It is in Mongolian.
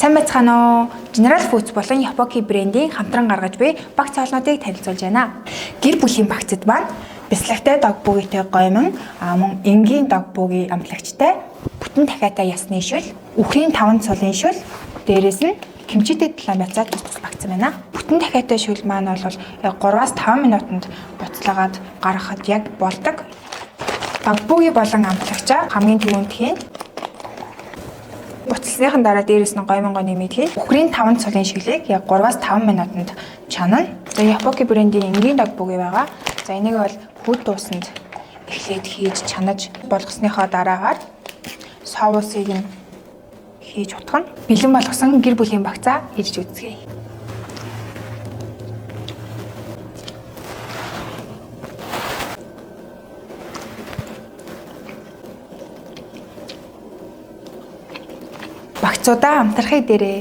Сайн байцгаана уу? General Foods болон Yopoki брендийн хамтран гаргаж буй багц хоолнуудыг танилцуулж байна. Гэр бүлийн багцад маань бяслагтай дог бүгийтэй гоймон, мөн энгийн дог бүгийн амтлагчтай бүтэн дахиатай ясны шөл, үхрийн таван цулын шөл, дээрээс нь кимчитэй тулаан байцаа тус тус багцсан байна. Бүтэн дахиатай шөл маань бол 3-5 минутанд буцлагаад гаргахад яг болдог. Дог бүги болон амтлагчаа хамгийн түрүүнд хийн. Буцалсныхан дараа дээрээс нь гоймонгоо нэмээд хийн. Үхрийн 5 цулын шиглийг яг 3-5 минутанд чанана. За Yopoki брендийн энгийн дог бүги байгаа. За энийг бол хүд дуусанд эхлээд хийж чанаж болгосныхоо дараагаар соусыг нь хийж утгана. Бэлэн болгосон гэр бүлийн багцаа ирж үзье. Багцуудаа амтрахыг дээрээ.